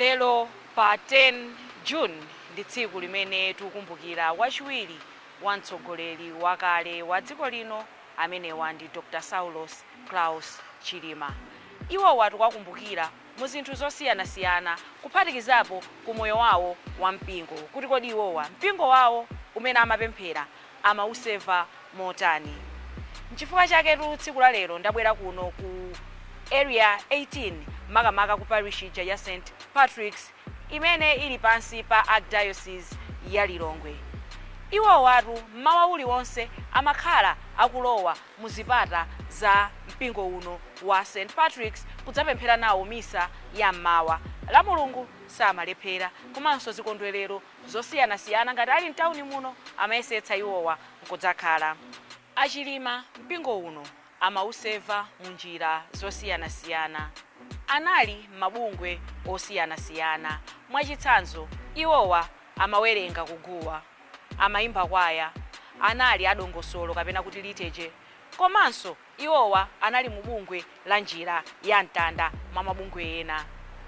Lero pa 10 June ndi tsiku limene tikukumbukira wachiwiri wa mtsogoleri wakale wa dziko lino. Amenewa ndi Dr Saulos Klaus Chilima. Iwowa tikuwakumbukira mu zinthu zosiyanasiyana, kuphatikizapo ku moyo wawo wa mpingo, kuti kodi iwowa mpingo wawo umene amapemphera amauseva motani. Nchifukwa chaketu tsiku la lero ndabwera kuno ku Area 18, makamaka ku parish ija ya St Patrick's imene ili pansi pa Archdiocese ya Lilongwe. Iwowatu mmawa uliwonse amakhala akulowa mu zipata za mpingo uno wa St Patrick's kudzapemphera nawo misa ya mmawa. La Mulungu samalephera, komanso zikondwerero zosiyanasiyana ngati ali mtawuni muno amayesetsa iwowa nkudzakhala. Achilima mpingo uno amauseva mu njira zosiyanasiyana. Anali m'mabungwe osiyanasiyana. Mwachitsanzo, iwowa amawerenga kuguwa, amayimba kwaya, anali adongosolo kapena kuti liturgy, komanso iwowa anali mu bungwe la Njira ya Mtanda, mwa mabungwe ena.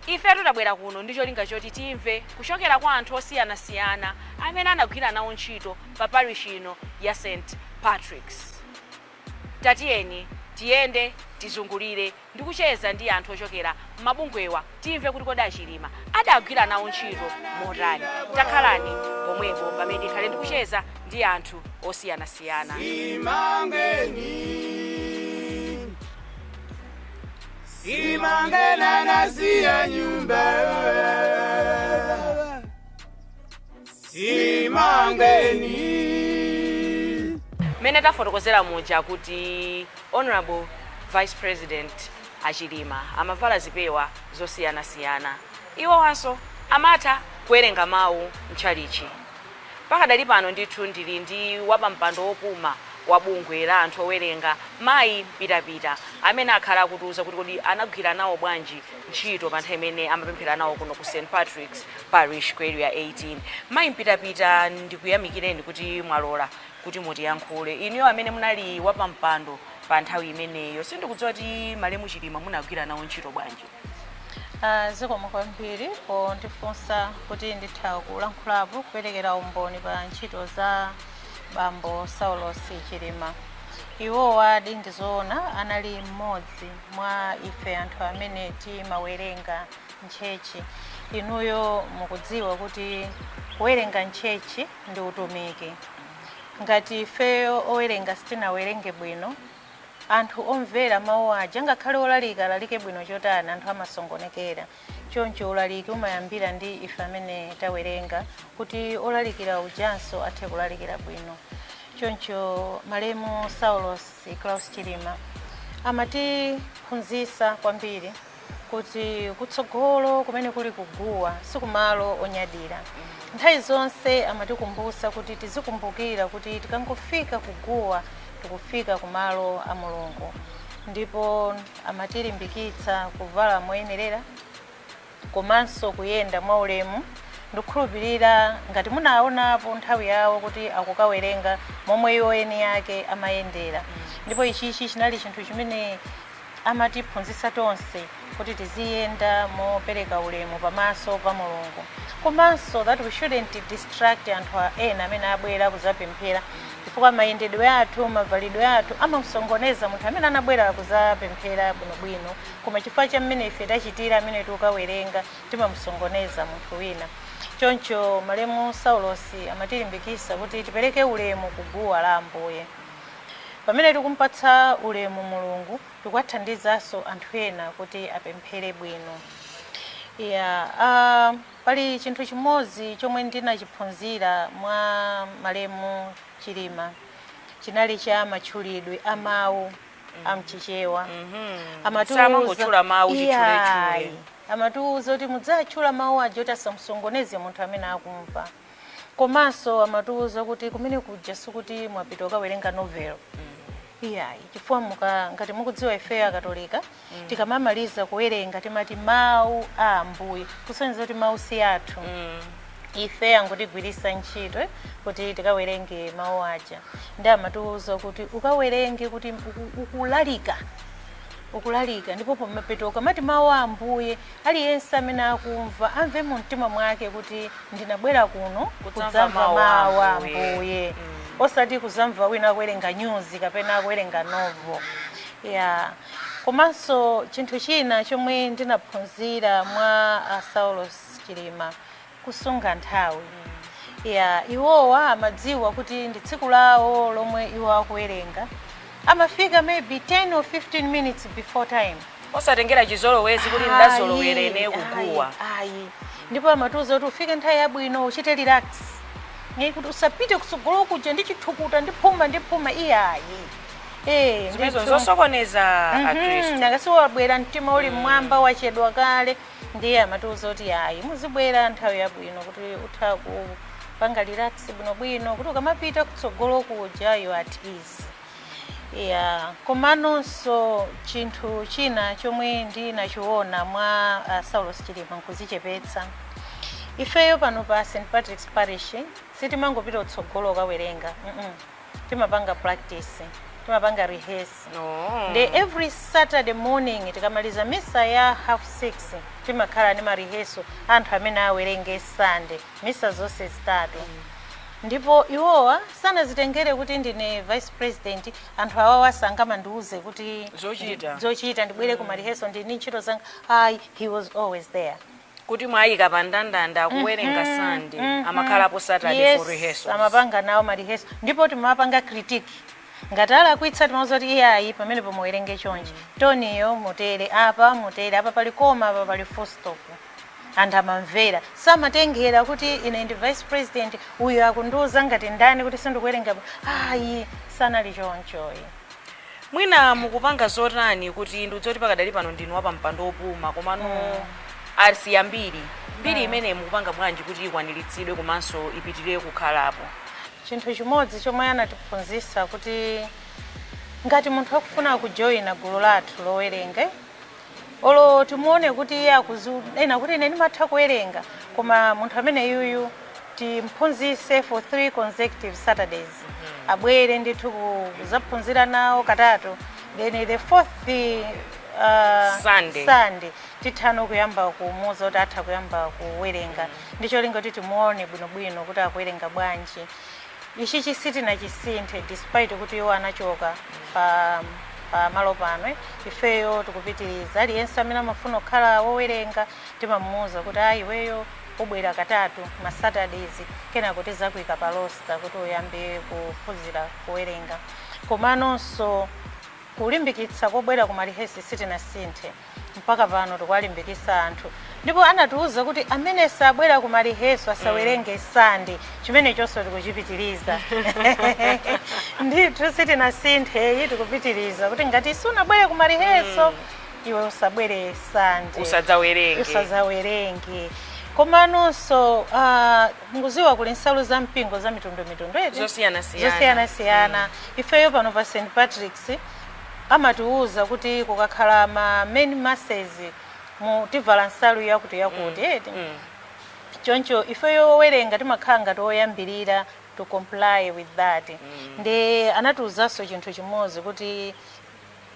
Ifetu tabwera kuno ndi cholinga choti timve kuchokera kwa anthu osiyanasiyana amene anagwira nawo ntchito pa parish ino ya St Patrick's. Tatiyeni tiyende, tizungulire ndi kucheza ndi anthu ochokera m'mabungwewa, timve kuti kodi Achilima adagwira nawo ntchito motani. Takhalani pomwepo pamene tikhale ndi kucheza ndi anthu osiyanasiyana. Simangeni, simangeni, anasiya nyumba. Simangeni. Mmene tafotokozera muja kuti Honorable Vice President Achilima amavala zipewa zosiyanasiyana, iwowanso amatha kuwerenga mawu mtchalichi. Pakadali pano ndithu ndili ndi wapampando wopuma wa bungwe la anthu owerenga, Mayi Mpitapita, amene akhala akutiuza kuti kodi anagwira nawo bwanji ntchito pa nthawi imene amapemphera nawo kuno ku St Patrick's Parish ku Area 18. Mayi Mpitapita, ndikuyamikireni kuti mwalola kuti mutiyankhule. Inuyo amene munali wapampando pa nthawi imeneyo, sindikudziwa kuti malemu Chilima munagwira nawo ntchito bwanji? Zikomo kwambiri pondifunsa kuti nditha kulankhulapo kuperekera umboni pa ntchito za Bambo Saulos Chilima. Iwowa adi ndizoona anali mmodzi mwa ife anthu amene timawerenga m'church. Inuyo mukudziwa kuti kuwerenga m'church ndi utumiki. Ngati ifeyo owerenga sitinawerenge bwino, anthu omvera mawu aja, ngakhale olalika alalike bwino chotani, anthu amasongonekera. Choncho ulaliki umayambira ndi ife amene tawerenga kuti olalikira ujanso athe kulalikira bwino. Choncho malemu Saulos Klaus Chilima amatiphunzitsa kwambiri kuti kutsogolo kumene kuli kuguwa sikumalo onyadira. Nthawi zonse amatikumbusa kuti tizikumbukira kuti tikangofika kuguwa tikufika kumalo a Mulungu, ndipo amatilimbikitsa kuvala moyenerera komanso kuyenda mwaulemu. Ndikukhulupirira ngati munaonapo nthawi yawo kuti akukawerenga, momwe iwo eni yake amayendera, ndipo ichichi chinali chinthu chimene amatiphunzitsa tonse kuti tiziyenda mopereka ulemu pamaso pa Mulungu, komanso that we shouldn't distract anthu ena amene abwera kuzapemphera, chifukwa mayendedwe athu, mavalidwe athu amamsongoneza munthu amene anabwera kuzapemphera bwinobwino, koma chifukwa cha mmene ife tachitira amene tikukawerenga, timamsongoneza munthu wina. Choncho malemu Saulosi amatilimbikitsa kuti tipereke ulemu kuguwa la Ambuye. Pamene tikumpatsa ulemu Mulungu, tikuwathandizanso anthu ena kuti apemphere bwino. Ya, pali chinthu chimodzi chomwe ndinachiphunzira mwa malemu Chilima, chinali cha matchulidwe a mawu amchichewa. Samangotchula mawu chitchuletchule. Iyayi. Amatiuza kuti mudzatchula mawu aja kuti asamsongoneze munthu amene akumva. Komanso amatiuza kuti kumene kuja sikuti mwapita ukawerenga novel, iyayi, chifukwa muka ngati mukudziwa ifeyo Akatolika tikamamaliza kuwerenga timati "Mawu a Ambuye", kusonyeza kuti mawu si athu, ife angotigwiritsa ntchito kuti tikawerenge mawu aja. Ndi amatiuza kuti ukawerenge kuti ukulalika. Ukulalika, ndipo pamapeto ukamati mawu a Ambuye, aliyense amene akumva amve mu mtima mwake kuti ndinabwera kuno kudzamva kudzamva mawu a mawu a Ambuye. Ambuye, osati kuzamva wina akuwerenga news kapena akuwerenga novel ya. Komanso chinthu china chomwe ndinaphunzira mwa a Saulos Chilima, kusunga nthawi ya. Iwowa amadziwa kuti ndi tsiku lawo lomwe iwo akuwerenga, amafika maybe 10 or 15 minutes before time. Osatengera chizolowezi kuti ndazolowera ine kuguwa. Ayi, ndipo amatiuza kuti ufike nthawi yabwino, uchite relax, kuti usapite kutsogolo kuja ndi chithukuta ndi phuma ndi phuma, iyayi. Zimenezo ndithu. Zosokoneza akhristu. Nakasi wabwera mtima uli mmwamba, wachedwa kale. Ndiye amatiuza kuti ayi, muzibwera nthawi yabwino kuti utha kupanga relax bwinobwino, kuti ukamapita kutsogolo kuja you at ease. Yeah, komanonso chinthu china chomwe ndinachiona mwa Saulos Chilima nkuzichepetsa. Ifeyo pano pa St Patrick's Parish sitimangopita kutsogolo ukawerenga, Timapanga practice, timapanga rehearse. No. Ndi every Saturday morning tikamaliza misa ya 6:30 timakhala ndi ma rehearsal, anthu amene awerenge Sunday misa zonse zitatu. Ndipo iwowa sanazitengere kuti ndine vice president, anthu awawa sangamandiuze kuti Zochita. Zochita, ndibwere ku ma rehearsal, ndini ntchito zanga. Ayi, he was always there. Kuti mwayika pa ndandanda kuwerenga Sunday, amakhalapo Saturday Yes, for rehearsals. Amapanga nawo ma rehearsal, ndipo timapanga critique ngati alakwitsa. Timauza kuti iyayi, pamene pomuwerenge chonchi, tone iyo mutere apa, mutere apa, pali koma apa pali full stop. Anthu amamvera, samatengera kuti ine ndi vice president, uyu akundiuza ngati ndani kuti sindikuwerenga. Ayi, sanali chonchoyi. Mwina mukupanga zotani kuti ndiudzoti pakadali pano ndinu wapampando opuma, komano asiya mbiri, mbiri imene mukupanga bwanji kuti ikwaniritsidwe komanso ipitirire kukhalapo? Chinthu chimodzi chomwe anatiphunzitsa kuti ngati munthu akufuna kujoyina gulu lathu lowerenga, olo timuone kuti iye ena kuti ine ndimatha kuwerenga, koma munthu amene yuyu timphunzitse for 3 consecutive Saturdays, abwere ndithu kuzaphunzira nawo katatu, then the fourth Sunday. Sunday tithano kuyamba kumuwuza kuti atha kuyamba kuwerenga, ndi cholinga kuti timuone bwinobwino kuti akuwerenga bwanji. Ichi sitinachisinthe despite kuti iwo anachoka pa malo pano. Ifeyo tikupitiriza. Aliyense amene amafuna kukhala wowerenga timamuwuza kuti ayi, iweyo ubwera katatu ma Saturdays, kenako tizakuyika pa roster kuti uyambe kuphunzira kuwerenga. Komanonso kulimbikitsa kobwera ku ma rehearsal sitinasinthe, mpaka pano tikuwalimbikitsa anthu. Ndipo anatiwuza kuti amene sabwera ku ma rehearsal asawerenge Sunday, chimene chonso tikuchipitiriza ndithu, sitinasinthe, tikupitiriza kuti ngati sunabwere ku ma rehearsal iwe usabwere Sunday. Usadzawerenge. Usadzawerenge. Komanonso mukuziwa kuli nsalu za mpingo za mitundumitundu eti? Zosiyanasiyana. Zosiyanasiyana. Ifeyo pano pa St Patrick's amatiwuza kuti kukakhala ma main masses mu tivala nsalu yakuti yakuti eti. Choncho ifeyo wowerenga timakhala ngati oyambirira to comply with that. Ndi anatiwuzanso chinthu chimodzi kuti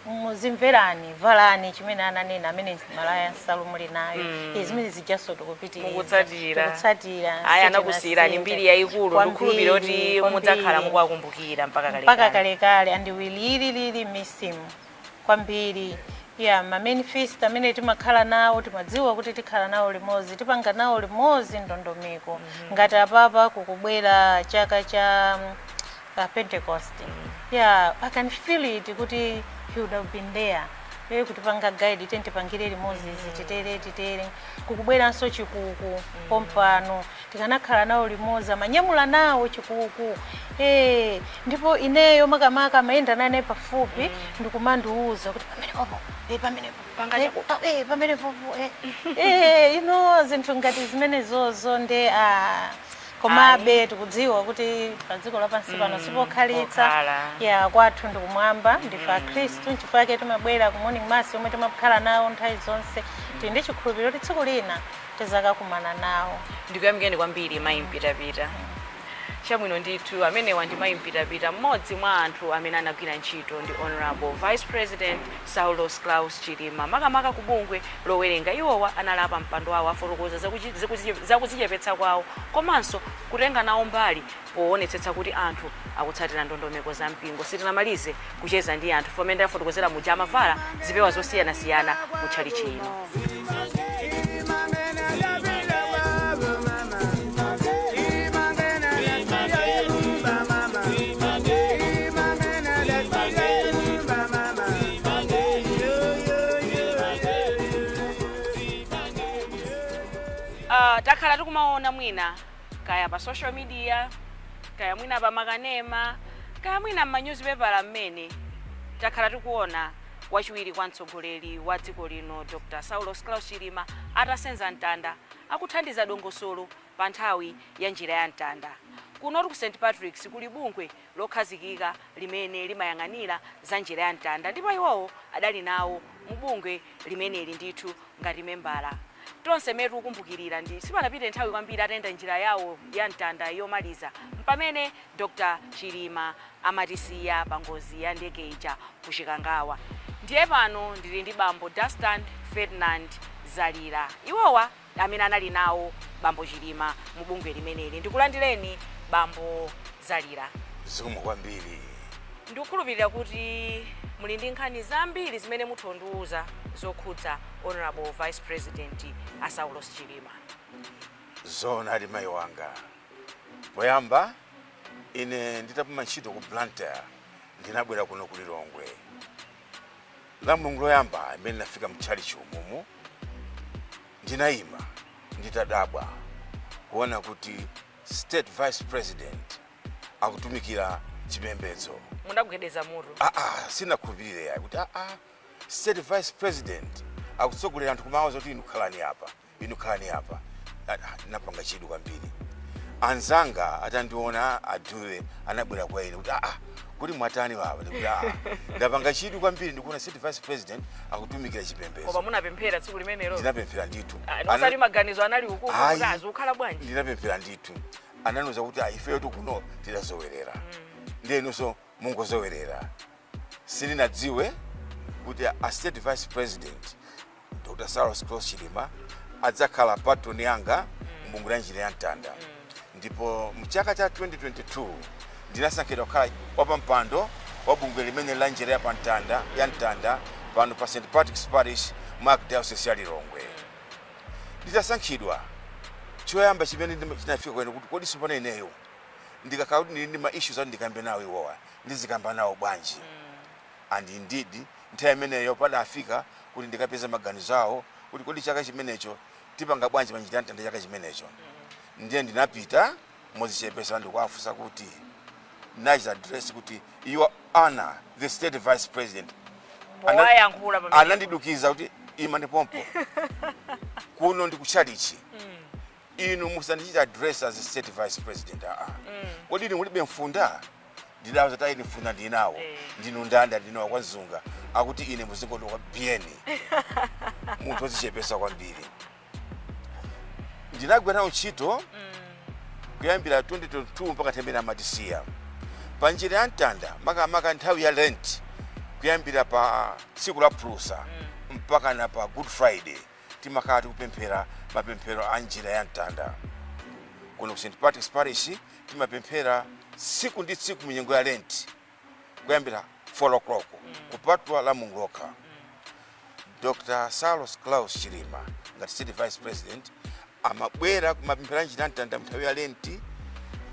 muzimverani, valani chimene ananena amene malaya nsalu muli nayo. Zimene zijaso tikupitiriza. Mukutsatira. Tikutsatira. Ayi, anakusiyirani mbiri yayikulu, ndikukhulupirira kuti mudzakhala mukuwakumbukira mpaka mpaka kalekale. Kalekale, and we really really miss him kwambiri. Yeah, ma main feast amene timakhala nawo, timadziwa kuti tikhala nawo limodzi, tipanga nawo limodzi ndondomeko. Ngati apapa kukubwera chaka cha Pentecost, yeah, I can feel it kuti he would have been there kutipanga guide, tentipangire limodzi izi, titere titere. Kukubweranso chikuku pompano, tikanakhala nawo limodzi, amanyamula nawo chikuku. Ndipo ineyo makamaka amayenda nane pafupi ndikumandiuza kuti pamenepopo, pamenepo. Panga Pamenepopo. Ino zinthu ngati zimenezozo nde komabe tikudziwa kuti pa dziko lapansi pano sipokhalitsa. Pokhala. Ya, kwathu ndikumwamba, ndife akhristu, nchifukwa chake timabwera ku morning mass yomwe timakhala nawo nthawi zonse. Tili ndi chikhulupiriro kuti tsiku lina tizakakumana nawo. Ndikuyamikeni kwambiri, mayi Mpitapita. Chabwino ndithu. Amenewa ndi Mayi Mpitapita, mmodzi mwa anthu amene anagwira ntchito ndi Honorable Vice President Saulos Klaus Chilima, makamaka ku bungwe lowerenga. Iwowa analapa mpando wawo, afotokoza zakudzichepetsa kwawo komanso kutenga nawo mbali poonetsetsa kuti anthu akutsatira ndondomeko za mpingo. Sitinamalize kucheza ndi anthu pamene ndafotokozera muja, amavala zipewa zosiyanasiyana mu tchalitchi ino. Imangena yapita kwabo mama. Imangena yapita nyumba mama. Imangena yapita nyumba mama. Yo yo yo yo. Takhala tikumaona mwina kaya pa social media, kaya mwina pa makanema, kaya mwina m'manyuzipepala, mmene takhala tikuona wachiwiri kwa mtsogoleri wa dziko lino Dr. Saulos Klaus Chilima atasenza mtanda, akuthandiza dongosolo pa nthawi ya njira ya mtanda. Kunotu ku St Patrick's kuli bungwe lokhazikika limene limayang'anira za njira ya mtanda, ndipo iwowo adali nawo mu bungwe limeneli ndithu ngati membala. Tonse mmene tikukumbukirira, ndi sipanapite nthawi kwambiri atayenda njira yawo ya mtanda yomaliza, mpamene Dr. Chilima amatisiya pa ngozi ya ndege ija ku Chikangawa. Ndiye pano ndili ndi Bambo Dastan Ferdinand Zalira, iwowa amene anali nawo Bambo Chilima mu bungwe limeneli. Ndikulandireni, Bambo Zalira. Zikomo kwambiri. Ndikukhulupirira kuti muli ndi nkhani zambiri zimene mutha zokhudza Honorable Vice President a Saulos Chilima. Zoona ali, mayi wanga. Poyamba ine nditapuma ntchito ku Blantyre, ndinabwera kuno ku Lilongwe. La Mulungu loyamba imene ndinafika mtchalichi umumu, ndinayima nditadabwa kuona kuti State Vice President akutumikira chipembedzo. Mundagwedeza mutu. Aa, sinakhulupirire yayi kuti aa, State Vice President akutsogolera anthu kumawa zoti inu khalani apa, inu khalani apa. Ndinapanga chidwi kwambiri. Anzanga atandiona adule anabwera kwa ine kuti, "Aa, kuti mwatani wawa?" Ndikuti, "Aa, ndapanga chidwi kwambiri, ndikuona State Vice President akutumikira chipembedzo." Koma munapemphera tsiku limenelo? Ndinapemphera ndithu. Ah, nosati maganizo anali ukuku Ayi. kuti azikukhala bwanji? Ndinapemphera ndithu. Ananuza kuti, "Ah, ifeyo tikuno tidazowerera, ndiyenunso mungozowerera." Sindinadziwe kuti a State Vice President Dr. Saulos Klaus Chilima adzakhala patron yanga mbungwe la njira ya mtanda. Ndipo mchaka cha 2022 ndinasankhidwa kukhala wapampando wa bungwe limene la njira ya pamtanda ya mtanda pano pa St Patrick's Parish mu Archdiocese ya Lilongwe. Nditasankhidwa, choyamba chimene chinafika kwene kuti, kodi sopano ineyo ndikakhala kuti ndili ndi ma issues ati ndikambe nawo iwowa, ndizikamba nawo bwanji? And indeed, nthawi imeneyo padafika kuti ndikapeza maganizo awo kuti kodi chaka chimenecho tipanga bwanji pa njira ya mtanda chaka chimenecho. Ndiye ndinapita mozichepesa ndikuwafunsa kuti, nachita address kuti, "Your Honor, the State Vice President." Powayankhula pamene Anandidukiza kuti, "Ima ndipompo, kuno ndikutchalichi, inu musandichita address as a State Vice President. Aa, kodi inu mulibe mfunda?" Ndidawuza tayi, mfunda ndinawo. "Ndinu ndanda?" "Ndinowa kwa Mzunga." Akuti, "Ine muzingodoka biyeni." Munthu wozichepesa kwambiri. Ndinagwira nawo ntchito kuyambira 2022 mpaka nthawi amatisiya pa njira ya mtanda, makamaka nthawi ya Lent, kuyambira pa tsiku la Phulusa mpaka na pa Good Friday, timakhala tikupemphera mapemphero a njira ya mtanda. Kuno ku St Patrick's Parish timapemphera tsiku ndi tsiku mu nyengo ya Lent kuyambira 4 o'clock, kupatula la Mulungu lokha. Dr. Saulos Klaus Chilima ngati State Vice President amabwera kumapemphera njira ya mtanda nthawi ya Lent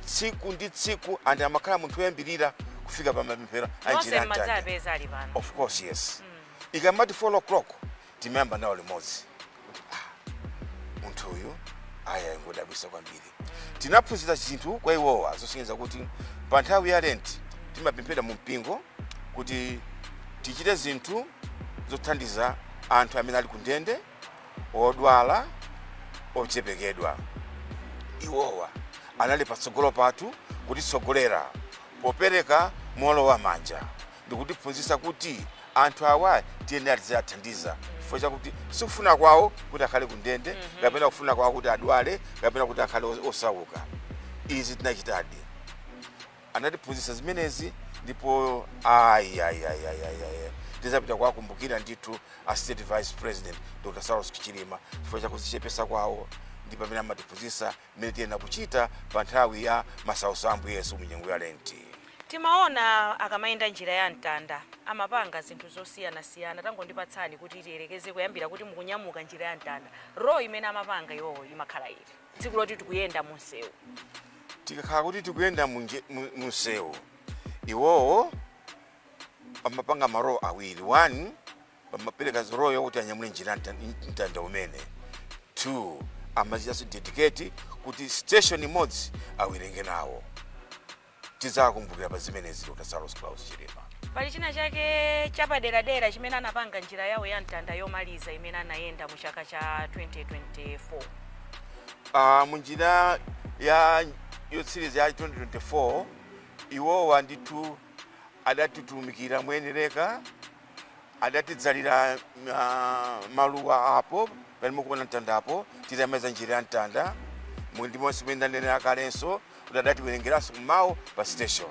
tsiku ndi tsiku, and amakhala munthu woyambirira kufika pa mapemphero a Nonse njira ya mtanda. mmadzapeza ali pano? Of course, yes. Ikamati 4 o'clock timayamba nawo limodzi kuti, ah, munthu uyu aya ngodabwisa kwambiri. Tinaphunzira zinthu kwa iwowa zosonyeza kuti pa nthawi ya Lent timapemphera mu mpingo kuti tichite zinthu zothandiza anthu amene ali ku ndende, odwala, ochepekedwa. Iwowa anali patsogolo pathu kutitsogolera popereka molowa manja ndikutiphunzitsa kuti anthu awa tiyenera tiziyathandiza, chifukwa chakuti sikufuna kwawo kuti akhale ku ndende, kapena kufuna kwawo kuti adwale, kapena kuti akhale osauka. Izi tinachitadi. Anatiphunzitsa zimenezi ndipo ayi, ayi, ayi, ayi, ayi, ayi, tizapita kuwakumbukira ndithu a State Vice President Dr Saulos Chilima chifukwa chakudzichepesa kwawo ndi pamene amatiphunzitsa mmene tiyenera kuchita pa nthawi ya masautso a Ambuye Yesu mu nyengo ya Lenti. Timaona akamayenda njira ya mtanda amapanga zinthu zosiyanasiyana. Tangondipatsani kuti tiyelekeze kuyambira kuti mukunyamuka njira ya mtanda, role imene amapanga iwowo imakhala iti tsiku loti tikuyenda munsewu? Tikakhala kuti tikuyenda munsewu, iwowo amapanga ma role awiri. One, pamapereka role yokuti anyamule njira ya mtanda umene. Two, amachitanso dedicate kuti station imodzi awerenge nawo. Tizakumbukira pa zimenezi Dr Saulos Klaus Chilima. Pali china chake chapaderadera chimene anapanga njira yawo ya mtanda yomaliza imene anayenda mu chaka cha 2024? Munjira ya yotsiriza ya 2024, iwowa ndithu adatitumikira moyenereka, adatidzalira maluwa apo pamene mukuona mtandapo titamaliza njira ya mtanda, ndimonso mene ndanenera kalenso kuti adatiwerengeranso kumawu pa station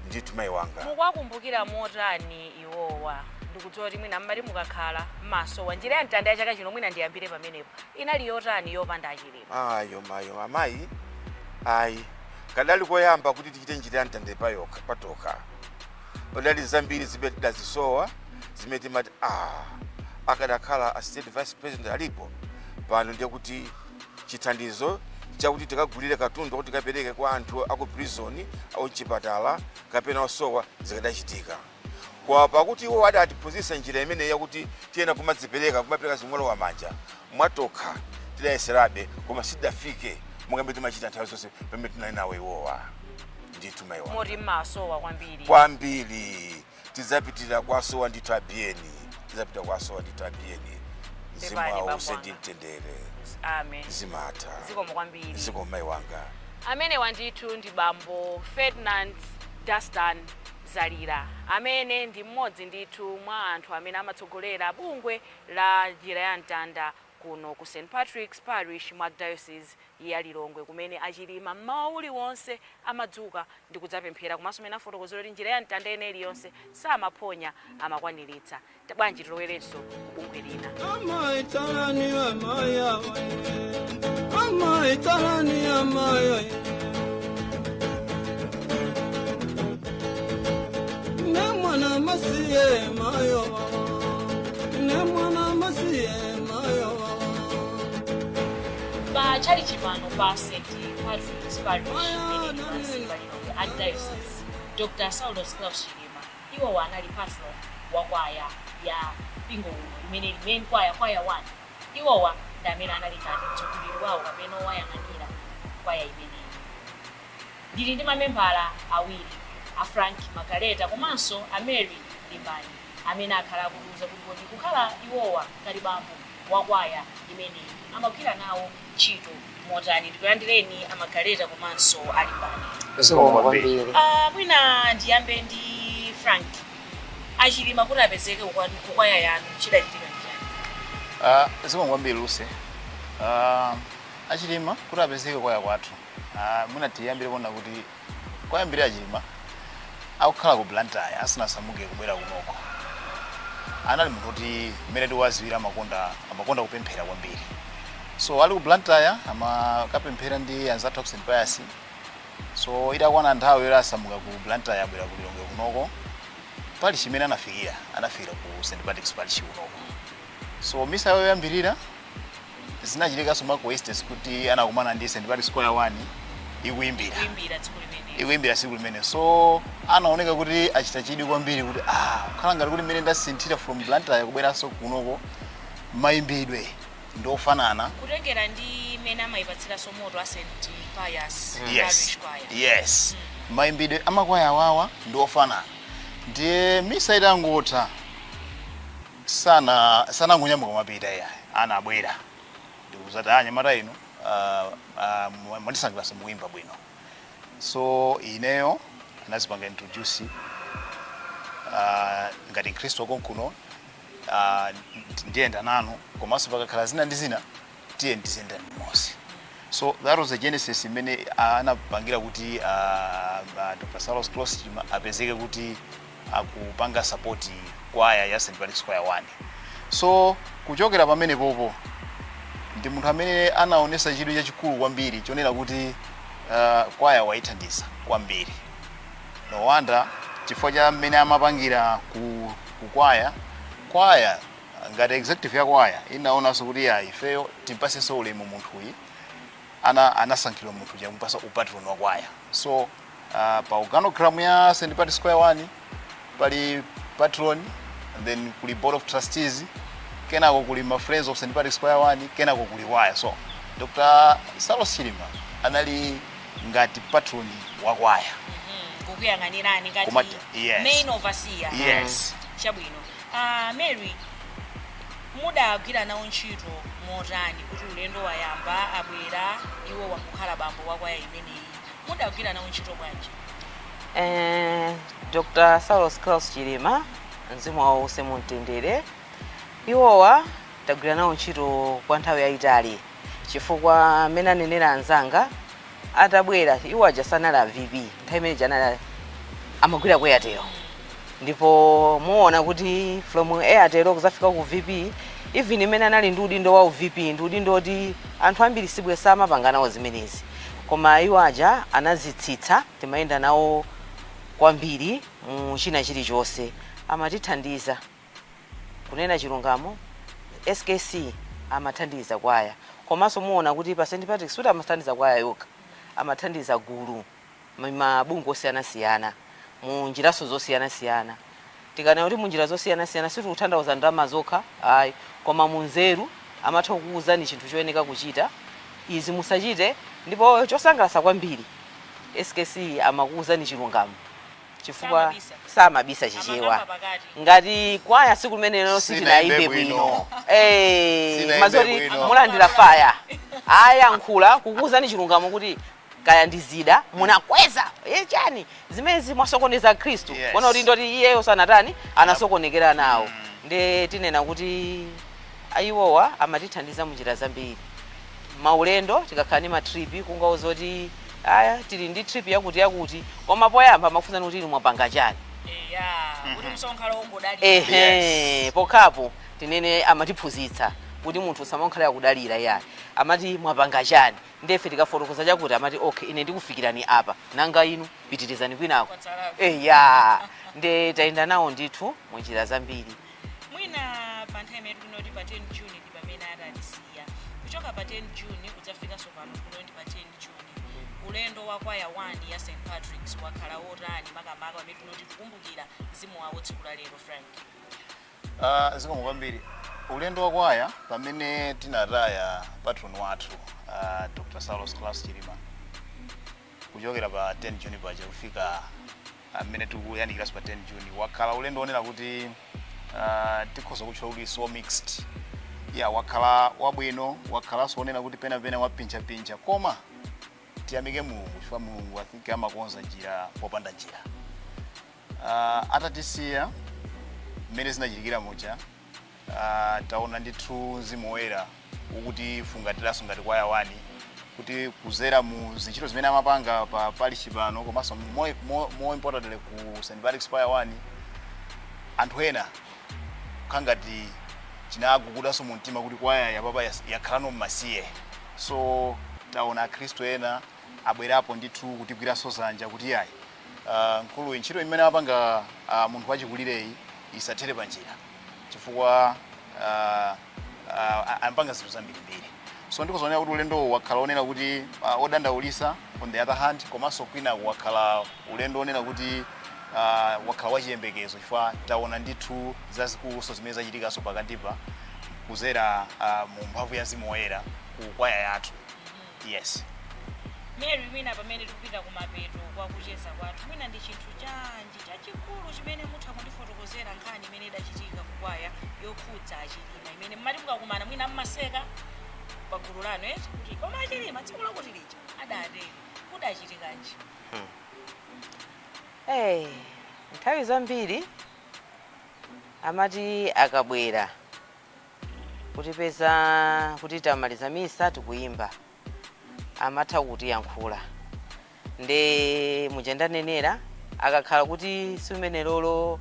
ndithu, mayi wanga. Mukuwakumbukira motani iwowa? Ndikudziwa kuti mwina mmati mukakhala mmasowa njira ya mtanda ya chaka chino. Mwina ndiyambire pamenepo, inali yotani yopanda aChilima? Ayo mayo amayi, ayi, kadali koyamba kuti tichite njira ya mtanda payokha patokha. Padali zambiri zimene tidazisowa, zimene timati akadakhala a State Vice President alipo pano, ndiye kuti chithandizo chakuti tikagulire katundu kuti tikapereke kwa anthu aku prison au mchipatala kapena osowa zikadachitika. Kwa pakuti iwo adatiphunzitsa njira imene yakuti tiyena kumadzipereka, kumapereka zimolowa manja mwatokha, tidayeserabe koma sidafike monga timachita nthawi zonse pamene tinali nawo iwowa ndithu, mayi wanga. Moti mmasowa kwambiri? Kwambiri, tidzapitirira kwasowa ndithu abiyeni, tidzapita kwasowa ndithu abiyeni. Mzimu Pepani, wawo bambo use anga. ndi mtendere. Amen. Zimatha. Zikomo kwambiri. Zikomo, mayi wanga. Amenewa ndithu ndi bambo Ferdinand Dastan Zalira, amene ndi mmodzi ndithu mwa anthu amene amatsogolera bungwe la njira ya mtanda kuno ku St Patrick's Parish mwa Diocese ya Lilongwe, kumene aChilima mmawa uliwonse amadzuka ndi kudzapemphera, komanso mene afotokozera kuti njira ya mtanda ene iliyonse samaphonya, amakwaniritsa. Bwanji tilowerenso ku bungwe lina? Amaitalani amaya, amaitalani amaya, ne mwana masiye mayo, ne mwana masiye mayo. Pa tchalichi pano pa St Patrick's Parish imene ili pansi pa Lilongwe Archdiocese, Dr Saulos Klaus Chilima iwowa anali patron wa kwaya ya mpingo uno imene ili main kwaya, kwaya 1. Iwowa ndi amene anali ngati mtsogoleri wawo kapena owayang'anira kwaya imeneyi. Ndili ndi mamembala awiri, a Frank Magaleta komanso a Mary Limbani, amene akhala akutiuza kuti kodi kukhala iwowa ngati bambo wa kwaya imeneyi amagwira nawo ntchito motani. Ndikulandireni aMagaleta komanso aLimbani. Zikomo kwambiri. Mwina ndiyambe ndi Frank. AChilima kuti apezeke kukwaya yanu chidachitika ndi chani? Zikomo kwambiri, Luse. AChilima kuti apezeke kwaya kwathu, mwina tiyambire kuona kuti kwayambira aChilima akukhala ku Blantyre asanasamuke kubwera kunoko, anali munthu kuti mmene tiwaziwira amakonda kupemphera kwambiri. So ali ku Blantyre amakapemphera ndi anzathu aku St Pius. So itakwana nthawi yoti asamuka ku Blantyre abwera ku Lilongwe kunoko, parish imene anafikira ku St Patrick's Parish kunoko. So misa yoyambirira zinachitikanso ma coincidence kuti anakumana ndi St Patrick's Choir 1 ikuimbira. Kuimbira tsiku limene. Ikuimbira tsiku limene. So anaoneka kuti achita chidwi kwambiri kuti kukhala ngati kuti mmene ndasinthira from Blantyre kubweranso kunoko, mayimbidwe ndofanana. Kutengera ndi imene amayipatsiranso moto a St Pius Yes. Parish Choir. Yes, mayimbidwe amakwaya awawa ndi ofanana. Ndiye misa itangotha sanangonyamuka mapita iya, anabwera ndikuzati, "Anyamata inu, mwandisangalatsa, mukuyimba bwino." So ineyo anazipanga introduce ngati mkhristu wakonkuno, ndiyenda nanu, komanso pakakhala zina ndi zina tiye ndiziyenda limodzi. So that was the genesis imene anapangira kuti Dr. Saulos Klaus Chilima apezeke kuti akupanga support kwaya ya St. Patrick's Choir 1. So kuchokera pamene popo ndi munthu amene anaonesa chidwi chachikulu kwambiri chonena kuti kwaya waithandiza kwambiri. No wonder, chifukwa cha mmene amapangira ku kwaya, kwaya ngati executive ya kwaya inaonanso kuti ya, ifeyo timpasenso ulemu munthuyi. Anasankhidwa munthu chamupasa upatron wa kwaya. So pa organogram ya St. Patrick's Choir 1 pali patron, and then kuli board of trustees, kenako kuli ma Friends of St. Patrick's Choir 1, kenako kuli kwaya. So Dr. Saulos Chilima anali ngati patron wa kwaya. Kukuyang'anirani ngati Yes. main overseer. Yes. Chabwino. Mary, mudagwira nawo ntchito motani kuti ulendo wayamba, abwera iwo wakukhala bambo wa kwaya imeneyi? Mudagwira nawo ntchito bwanji? Dr. Saulos Klaus Chilima, mzimu wawo uuse mumtendere. Iwowa tagwira nawo ntchito kwa nthawi yayitali, chifukwa amene anenera anzanga, atabwera iwo aja sanali a VP nthawi imene janali, amagwira ku Airtel. Ndipo muona kuti from Airtel kuzafika ku VP, even imene anali ndi udindo wa VP, ndi udindo oti anthu ambiri sibwe samapanga nawo zimenezi, koma iwo aja anazitsitsa. Timayenda nawo kwambiri mu china chilichonse, amatithandiza. Kunena chilungamo, SKC amathandiza kwaya, komanso muona kuti pa St. Patrick's kuti amathandiza kwaya yokha, amathandiza gulu, mabungwe osiyanasiyana mu njiraso zosiyanasiyana. Tikanena kuti munjira zosiyanasiyana, sitikutanthauza ndalama zokha, ayi, koma munzeru amatha kukuwuzani chinthu choyeneka kuchita, izi musachite. Ndipo chosangalatsa kwambiri, SKC amakuwuzani chilungamo chifukwa Samabisa. samabisa Chichewa. Amakamba pakati. Ngati kwaya siku limenelo Sinaimbe sitinayimbe bwino. bwino. Sinaimbe Mazoti bwino. mulandira faya, ayankhula kukuwuzani chilungamo kuti kaya ndi zida munakweza, ye chani zimene mwasokoneza Khristu. Kona kuti ndoti iyeyo sanatani, anasokonekera nawo. Nde tinena kuti ayiwowa amatithandiza munjira zambiri. Maulendo, tikakhala ndi ma trip, kungauza kuti aya, tili ndi trip yakuti yakuti, koma poyamba amafunsani kuti inu mwapanga chani. Eya, kuti msonkhano wongodalira. Ehe. Pokhapo tinene amatiphunzitsa kuti munthu usamakhala yakudalira yayi. Amati mwapanga chani, ndefe tikafotokoza chakuti, amati okay, ine ndikufikirani apa, nanga inu pitirizani kwinako. Kwatsalako. Eya, nde tayenda nawo ndithu munjira zambiri. Mwina pa nthawi imene tinoti pa 10 June ndi pamene atatisiya, kuchoka pa 10 June kudzafikanso pano kuno ndi pa 10 June, ulendo wa kwaya 1 ya St. Patrick's wakhala wotani, makamaka pamene tinoti tikumbukira mzimu wawo tsiku la lero, Frank? Zikomo kwambiri. Ulendo wa kwaya pamene tinataya patron wathu, Dr. Saulos Klaus Chilima, kuchokera pa 10 June paja kufika amene tikuyanikiranso pa 10 June, wakhala ulendo wonena kuti tikhoza kutchula kuti so mixed. Ya, wakhala wabwino, wakhalanso wonena kuti penapena wapinchapincha, koma tiyamike Mulungu chifukwa Mulungu, I think, amakonza njira popanda njira. Atatisiya, mmene zinachitikira muja, taona ndithu Mzimu Woyera ukuti fungatiranso ngati kwaya 1, kuti kuzera mu zintchito zimene amapanga pa parish pano, komanso more importantly ku St. Patrick's Choir 1, anthu ena kukhala ngati chinagugudanso mu mtima kuti kwaya yapapa yakhalano mmasiye. So taona akhristu ena abwerapo ndithu kutigwiranso zanja kuti yayi, mkuluyi ntchito imene amapanga, munthu wachikulireyi, isathere panjira, chifukwa amapanga zinthu zambirimbiri. So ndikuzoonera kuti ulendo wakhala onena kuti odandaulisa on the other hand, komanso kwinaku wakhala ulendo onena kuti wakhala wachiyembekezo, chifukwa taona ndithu zazikuluso zimene zachitikanso pakatipa kuzera mu mphamvu ya Mzimu Woyera ku kwaya yathu. Yes. Mary, mwina pamene tikupita kumapeto kwa kucheza kwathu, mwina ndi chinthu chanji chachikulu chimene mutha kundifotokozera, nkhani imene idachitika kukwaya yokhudza aChilima, imene mmati mukakumana mwina mmaseka pagulu lanu eti kuti koma aChilima tsiku lakuti lija adatero, kudachitikanji? Hey, nthawi zambiri amati akabwera kutipeza kuti tamaliza misa tikuyimba, Amatha kutiyankhula nde muja ndanenera, akakhala kuti simene lolo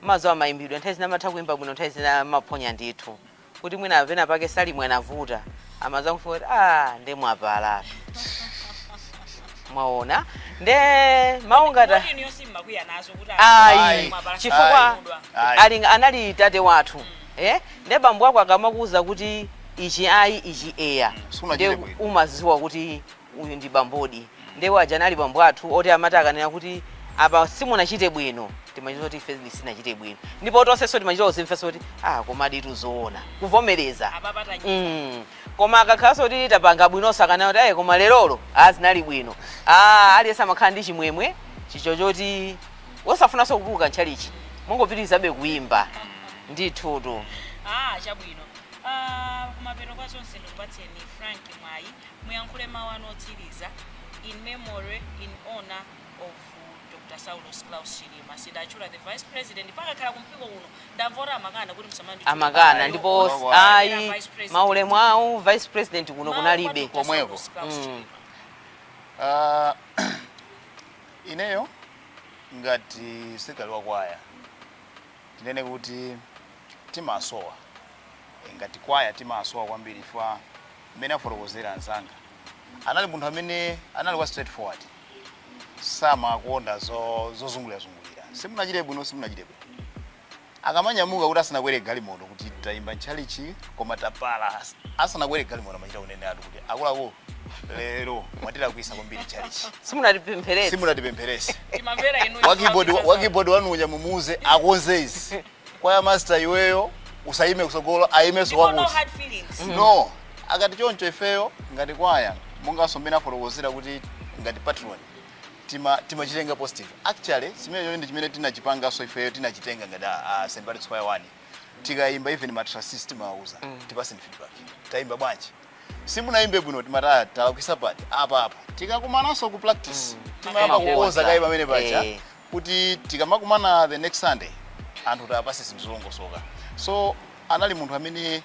mazo amayimbidwa, nthawi zina amatha kuyimba bwino, nthawi zina amaphonya ndithu, kuti mwina pena pake salimwe anavuta, amaza kufuka kuti ah, nde mwapala, mwaona, nde maungata. Kodi inuyo simmakwiya nazo kuti Ayi, ayi, mwapala chifukwa simukudwa? Ayi. Ali anali tate wathu, eh, nde bambo ako akamakuwuza kuti ichi ayi, ichi eya, Sunachite nde bwino. Umaziwa kuti uyu ndi bambodi. Nde waja anali bambo athu oti amati akanena kuti apa simunachite bwino, timachita kuti ife sinachite bwino, ndipo tonsenso timachita kuzimfesa kuti ah, komadi tuzoona, kuvomereza. Apapa tanyika. Koma akakhalanso kuti tapanga bwinonso, akanena kuti ayi, koma lerolo azinali bwino, ah, aliyense amakhala ndi chimwemwe chicho choti wosafunanso kutuluka ntchalichi, mungopitirizabe kuyimba ndithutu. Ah, chabwino. Ah, kumapeto kwa zonse ndikupatseni Frank mwayi muyankhule mawu anu otsiriza in memory, in honor of Dr Saulos Klaus Chilima. Sindatchula the vice president, pakakhala kumpingo kuno ndamvota amakana kuti msamanditchule. Amakana. Ayi, Ndipo kuno ayi, Vice President. maulemu awo vice president kuno Mawu kwa kunalibe. Dr. Komweko. Saulos Klaus Chilima. Ah, ineyo ngati secretary wa kwaya tinene kuti timasowa. Ngati kwaya timasowa kwambiri, chifukwa mmene afotokozera anzanga, anali munthu amene anali wa straightforward, samakonda zozungulira-zungulira. Simunachite bwino, simunachite bwino. Akamanyamuka kuti asanakwere galimoto, kuti tayimba ntchalichi koma tapala, asanakwere galimoto amachita kunene atu kuti akuluakulu, lero mwatilakwisa kwambiri ntchalichi. Simunatipempheretse. Simunatipempherese. Timamvera inu. Wakeyboard wanuja mumuuze akonze izi. Kwaya master, iweyo usayime kusogolo, ayimenso Ndipo no wakuti hard feelings. No, akati choncho ifeyo ngati kwaya, monganso mmene afotokozera kuti ngati patron, timachitenga positive. Actually chimene ndi chimene tinachipanganso ifeyo, tinachitenga ngati a St Patrick's Choir 1, tikayimba, even ma trustees timawauza, "Tipaseni feedback, tayimba bwanji? Simunayimbe bwino, timataya, talakwisa pati apa apa." Tikakumananso ku practice, timayamba Timakonza. kukonza kayi pamene paja kuti tikamakumana the next Sunday, anthu tapase zinthu zolongosoka. So anali munthu amene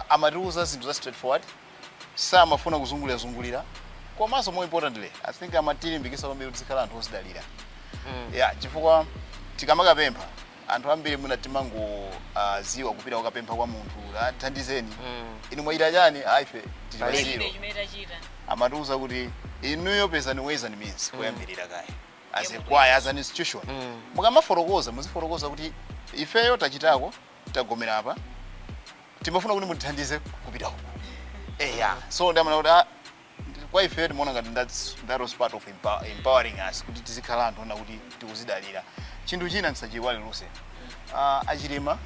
amatiuza zinthu za straightforward, samafuna kuzungulira zungulira. Komanso more importantly, I think amatilimbikitsa kwambiri kuti tizikhala anthu ozidalira, yeah, chifukwa tikamakapempha, anthu ambiri mwina timangoziwa kupita kukapempha kwa munthu, "Ah, thandizeni." Inu mwachita chani? "Ah, ife tili pa Palibe. zero." Chimene tachita. Amatiuza kuti inuyo pezani ways and means kuyambirira kaye as a choir, as an institution. Mukamafotokoza, muzifotokoza kuti ifeyo tachitako, tagomera apa, timafuna kuti mutithandize kupita uku. Eya, so ndamana kuti ah, kwa ifeyo timaona ngati that was part of empowering us kuti tizikhala anthu ona kuti tikuzidalira. Chinthu china ndisachiyiwale luse, Achilima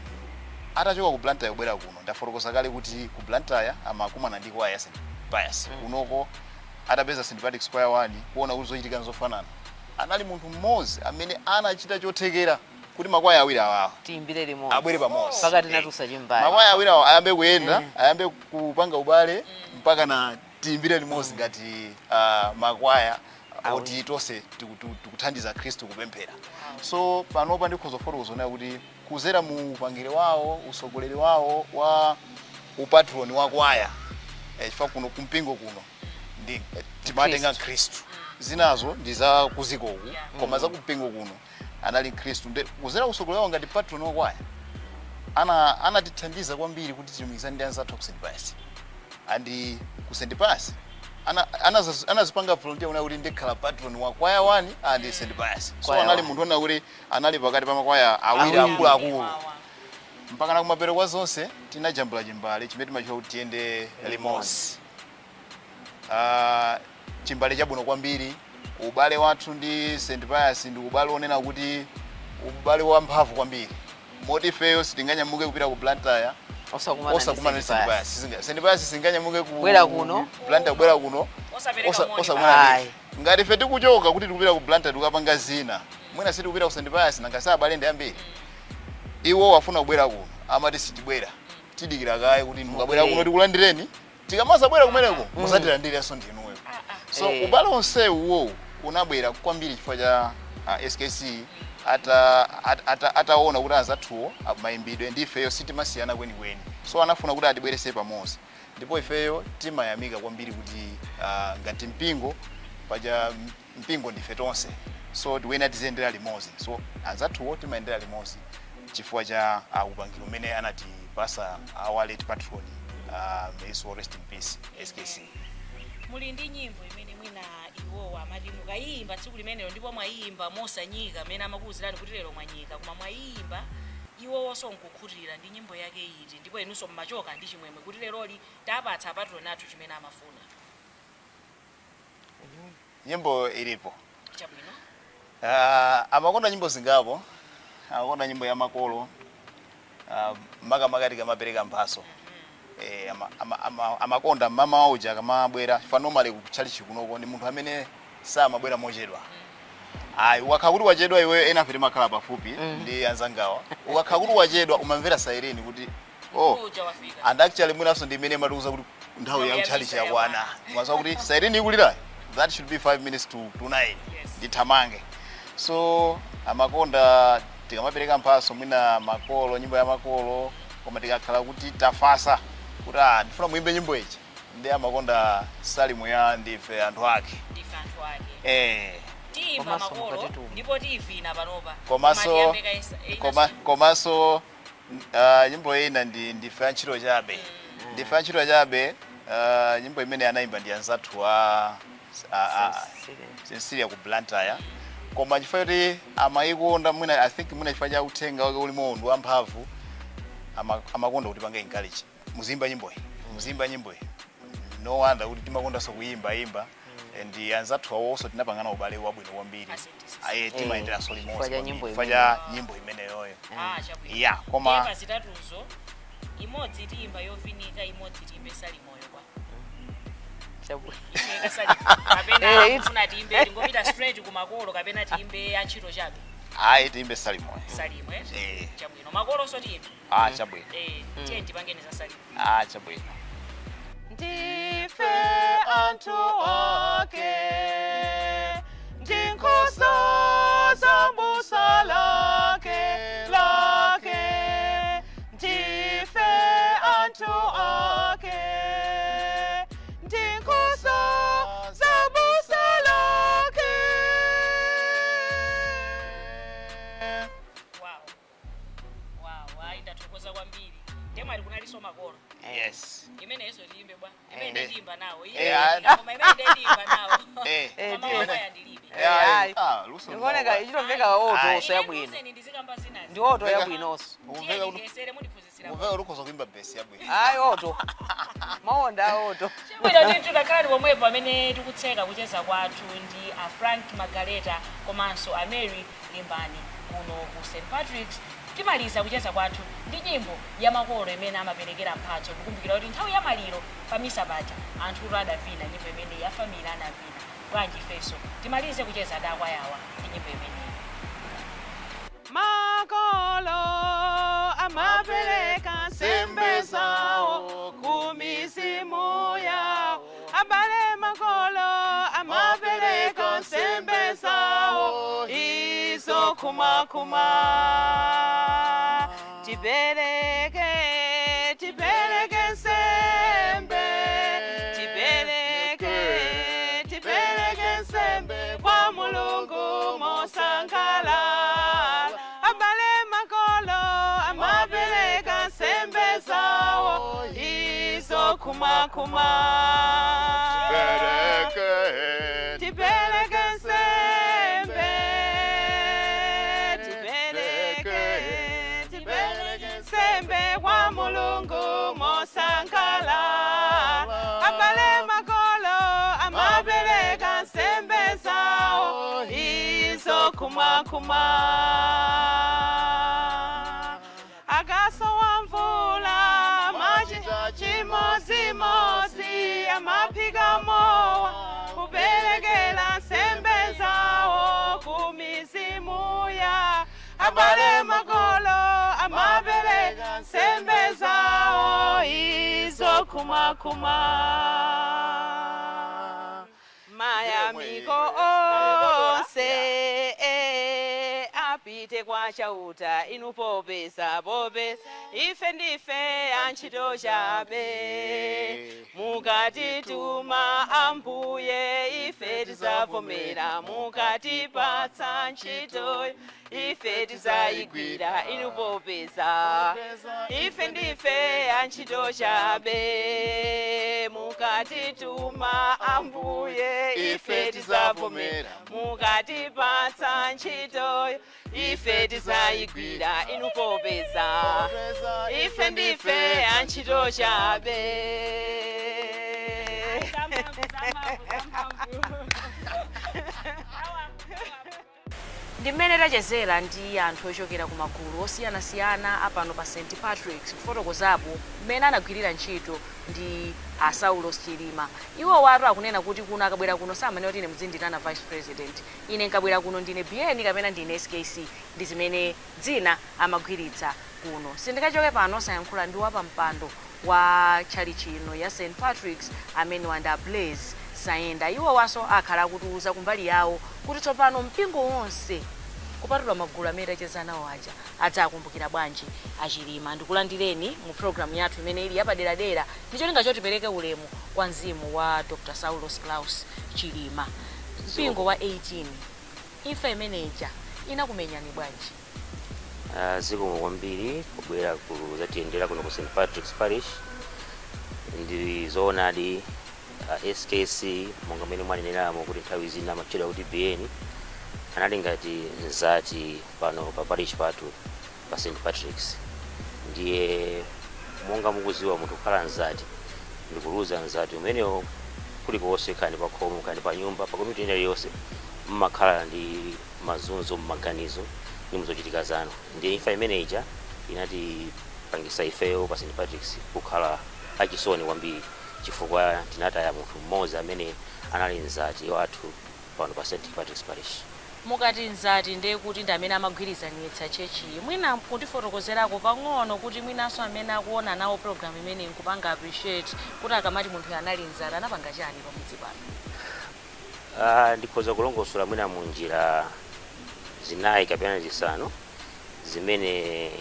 atachoka ku Blantyre kubwera kuno, ndafotokoza kale kuti ku Blantyre amakumana ndi kwaya ya St Pius. Kunoko atapeza St Patrick's Choir 1, kuona kuti zochitika nzofanana, anali munthu mmodzi amene anachita chothekera kuti makwaya awiri awawa tiyimbire limodzi, abwere pamodzi. Mpaka tinatusa chimbali. Makwaya awiri awa ayambe kuyenda, ayambe kupanga ubale, mpaka na tiyimbire limodzi ngati makwaya oti tonse tikuthandiza Khristu kupemphera. So panopa ndikhoza kufotokoza kuti kuzera mu upangiri wawo, usogoleri wawo wa upatroni wa kwaya, chifukwa kuno kumpingo kuno ndi timatenga Khristu, zinazo ndi za kuzikoku, koma za kumpingo kuno anali Khristu. Nde kuzera usogoleri wawo ngati patron wa kwaya, anatithandiza kwambiri kuti tilumikizane ndi anzathu ku St Pius. And ku St Pius anazipanga volunteer una kuti ndikhala patron wa kwaya 1 and St Pius. So Kwaya anali one. munthu ona kuti anali pakati pa makwaya awiri Awiri. akuluakulu. Mpaka na kumapeto kwa zonse tinajambula chimbale chimene timachita kuti "Tiyende Limodzi". Chimbale chabwino kwambiri. Ubale wathu ndi St Pius ndi ubale onena kuti ubale wamphamvu kwambiri, moti ifeyo sitinganyamuke kupita ku Blantyre osakumana osakumana ndi ndi St Pius. St Pius singanyamuke ku Bwera kuno. Blantyre kubwera kuno Osapereka moni. osakumana Ayi. ndi ngati ife tikuchoka kuti tikupita ku Blantyre, tikapanga zina, mwina sitikupita ku St Pius, nanga abale ndi ambiri, iwo wafuna kubwera kuno, amati sitibwera, tidikira kaye kuti mukabwera kuno tikulandireni, tikamazabwera kumeneko musatilandirenso ndinuyo. So ubale onsewu uwowu unabwera kwambiri chifukwa cha SKC ataona kuti anzathuwo mayimbidwe ndi ifeyo sitimasiyana kwenikweni, so anafuna kuti atibwerese pamodzi. Ndipo ifeyo timayamika kwambiri kuti Ngati mpingo paja mpingo ndife tonse, so tiwena tiziyendera limodzi. So anzathuwo timayendera limodzi chifukwa cha upangiro umene anatipasa our late patron, may so rest in peace, SKC. Muli ndi nyimbo imene mwina iwowa amati mukayimba tsiku limenelo ndipo mwayimba mosanyika, amene amakuwuzirani kuti lero mwanyika, koma mwayimba iwowonso nkukhutira, ndi nyimbo yake iti, ndipo inunso mmachoka ndi chimwemwe kuti leroli tapatsa apatron athu chimene amafuna? Nyimbo ilipo. Chabwino. Amakonda nyimbo zingapo. Amakonda nyimbo ya makolo, makamaka tikamapereka mphaso. Amakonda mama uja akamabwera fa. Normally kutchalichi kunoko ndi munthu amene samabwera mochedwa, ayi. Ukakhala kuti wachedwa iwe, ena afe timakhala pafupi ndi anzangawa, ukakhala kuti wachedwa umamvera siren kuti oh, uja wafika. And actually mwinanso ndi imene imatiuza kuti nthawi ya nthawi ya kutchalichi misa yakwana. yakwana. Umadziwa kuti siren ikulira, that should be 5 minutes to 9. Ndithamange. So amakonda tikamapereka mphaso, mwina makolo, nyimbo ya makolo. Koma tikakhala kuti tafasa kuti ah, ndifuna muimbe nyimbo ichi, ndi amakonda salimu ya "Ndife Anthu Ake". "Ndife Anthu Ake". Eh. Tiyimba Komanso makolo. mukatituma. Ndipo tiyivina panopa. Komanso Koma tiyambe komanso nyimbo ina ndi "Ndife Antchito Chabe". "Ndife Antchito Chabe", nyimbo imene anayimba ndi anzathu a Cecilia ku Blantyre. Koma chifukwa choti amayikonda, mwina I think mwina chifukwa cha uthenga wake ulimo ndi wamphamvu, amakonda kuti pange encourage, muzimba nyimboyi, muzimba nyimboyi. No wonder kuti timakondanso kuyimba imba, and anzathu awonso tinapangana ubale wabwino kwambiri. Aye, timayenderanso Chifukwa limodzi cha nyimbo kwambiri, chifukwa cha nyimbo imeneyoyo. Ah, chabwino. Yeah, koma Tiyimba zitatuzo, imodzi tiyimba yovinika, imodzi tiyimbe salimoyo kwa Ifeka salimo kapena kufuna tiyimbe tingopita straight kumakolo, kapena tiyimbe "Antchito Chabe"? Ayi, tiyimbe salimoyo. Salimo, eh? Eh. Chabwino, makolonso tiyimbe. Ah, chabwino. Eh, tiye tipangeni za salimo. Ah, chabwino. Ndife anthu ake, ndi nkhosa za busa lake lake. Ndife anthu ake, ndi nkhosa za busa lake. Wow, ayi, ndathokoza kwambiri. Ndemwali kunalinso makolo. Yes. Imeneyinso tiyimbe bwa? Imene ndiyimba nawo. Eh, ah. Koma imene ndiyimba nawo. Eh, Koma wakwaya ndilibe. Ayi. Ah, luso. Ndikuoneka ichitomveka oto yabwino. Ine ndizikamba zinazi. Ndi oto yabwinonso. Ukumveka kuti Ndiyesere, mundiphunzitsira. Ukumveka kuti ukhoza kuimba bass yabwino. Ayi, oto mawonda aoto. Chabwino ndithu, takhala pomwepo pamene tikutseka kucheza kwathu ndi a Frank Magaleta komanso a Mary Limbani kuno ku St Patrick's. Timaliza kucheza kwathu ndi nyimbo ya makolo imene amaperekera mphatso. Tikumbukira kuti nthawi ya maliro pamisa paja anthu adavina nyimbo imene ya family anavina. Bwanji ifenso timalize kucheza dakwayawa ndi nyimbo imeneyi? Makolo amapereka nsembe zawo ku mizimu yawo. Abale, makolo amapereka nsembe zawo izo kumakuma. Tipereke, tipereke nsembe, tipereke, tipereke nsembe kwa Mulungu mosangalala. Abale, makolo amapereka nsembe zawo izo kumakuma. Pereke. Tipereke nsembe, tipereke, tipereke nsembe kwa Mulungu mosangalala. Abale, makolo amapereka nsembe zawo izo kumakuma. Akasowa mvula machita chimodzimodzi, amaphika mowa kuperekera nsembe zawo ku mizimu ya. Abale, makolo amapereka nsembe zawo izo kumakuma. Mayamiko onse apite kwa Kwa Chauta inu popeza popeza ife ndife antchito chabe, mukatituma Ambuye ife tizavomera, mukatipatsa ntchito ife tizayigwira inu popeza ife ndife antchito chabe, mukatituma Ambuye ife tizavomera, mukatipatsa ntchito ife tizayigwira inu popeza ife ndife antchito chabe. Ndi mmene tachezera ndi anthu ochokera ku magulu osiyanasiyana apano pa St Patrick's, kufotokozapo mmene anagwirira ntchito ndi a Saulos Chilima. Iwo watu akunena kuti kuno akabwera kuno samanena kuti ine muzinditana vice president, ine nkabwera kuno ndine BN kapena ndine SKC, ndi zimene dzina amagwiritsa kuno. Sindikachoke pano sayankhula ndi wapampando wa tchalitchi ino ya St Patrick's amene wanda Blaze Sayenda. Iwo waso akhala akutiuza kumbali yawo kuti tsopano mpingo wonse kupatula magulu amene tacheza nawo aja adzakumbukira bwanji aChilima. Ndikulandireni mu programu yathu imene ili yapaderadera ndi cholinga chotipereke ulemu kwa mzimu wa Dr Saulos Klaus Chilima. Mpingo wa 18, imfa imeneja inakumenyani bwanji? Zikomo kwambiri kubwera kuzatiyendera kuno ku St Patrick's Parish. Ndi zoonadi, SKC monga mmene mwaneneramo kuti nthawi zina amatchedwa kuti BN, anali ngati mzati pano pa parish pathu pa St Patrick's. Ndiye monga mukuziwa, munthu kukhala mzati ndikuluza mzati umenewo kulikonse, khani pa khomo, khani pa nyumba, pa community ina iliyonse, mmakhala ndi mazunzo mmaganizo ndi muzochitika zanu. Ndiye imfa imeneja inatipangisa ifeyo pa St Patrick's kukhala achisoni kwambiri, chifukwa tinataya munthu mmodzi amene anali mzati wathu pano pa St Patrick's Parish. Mukati mzati, ndiye kuti ndi amene amagwirizanitsa chechiyi. Mwina kutifotokozerako pang'ono kuti mwinanso amene akuona nawo program imene nkupanga appreciate kuti akamati munthu anali mzati anapanga chani pamudzi pano? Ndikhoza kulongosola mwina mu njira zinayi kapena zisanu zimene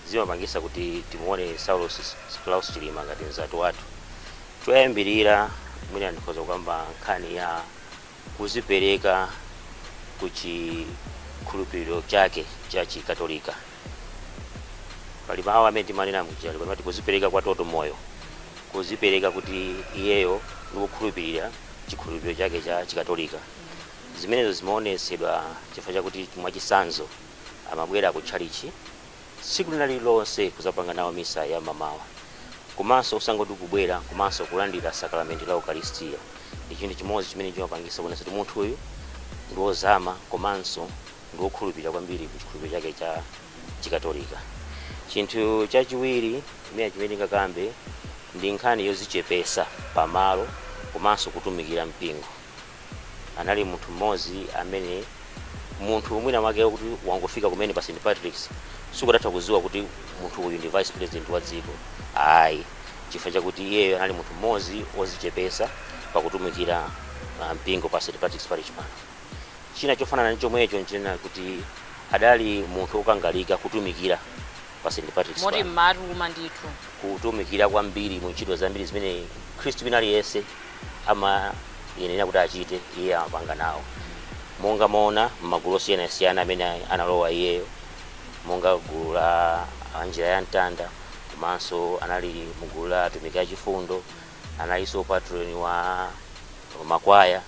zimapangisa kuti timuone Saulos Klaus Chilima ngati mzati wathu. Choyambirira, mwina ndikhoza kukamba nkhani ya kuzipereka ku chikhulupiriro chake cha Chikatolika. Pali mawu amene timanena mkuchali pamati kuzipereka kwa toto moyo, kuzipereka kuti iyeyo ndikukhulupirira chikhulupiriro chake cha Chikatolika. Zimenezo zimaonetsedwa chifukwa chakuti, mwachisanzo, amabwera ku tchalichi tsiku lina lililonse kuzapanga nawo misa ya mamawa, komanso usangoti kubwera, komanso kulandira sakramenti la Ukaristiya. Ndi chinthu chimodzi chimene chimapangisa kuonetsa kuti munthu uyu ndi wozama komanso ndi wokhulupirira kwambiri ku chikhulupiriro chake cha Chikatolika. Chinthu chachiwiri chimene ndingakambe ndi nkhani yozichepesa pamalo komanso kutumikira mpingo. Anali munthu mmodzi amene munthu mwina mwake kuti wangofika kumene pa St Patrick's sikudatha kuziwa kuti munthu uyu ndi vice president wa dziko, ayi, chifukwa chakuti iyeyo anali munthu mmodzi wozichepesa pakutumikira mpingo pa St Patrick's Parish pano. China chofanana ndi chomwecho nchinena kuti adali munthu wokangalika kutumikira pa St Patrick's Moti pano. Mmatuma ndithu. Kutumikira kwambiri mu ntchito zambiri zimene Khristu wina aliyense amayenera kuti achite, iye amapanga nawo, monga maona m'magulu osiyanasiyana amene analowa iyeyo, monga gulu la Njira ya Mtanda, komanso anali mu gulu la Atumiki Achifundo, analinso patron wa makwaya.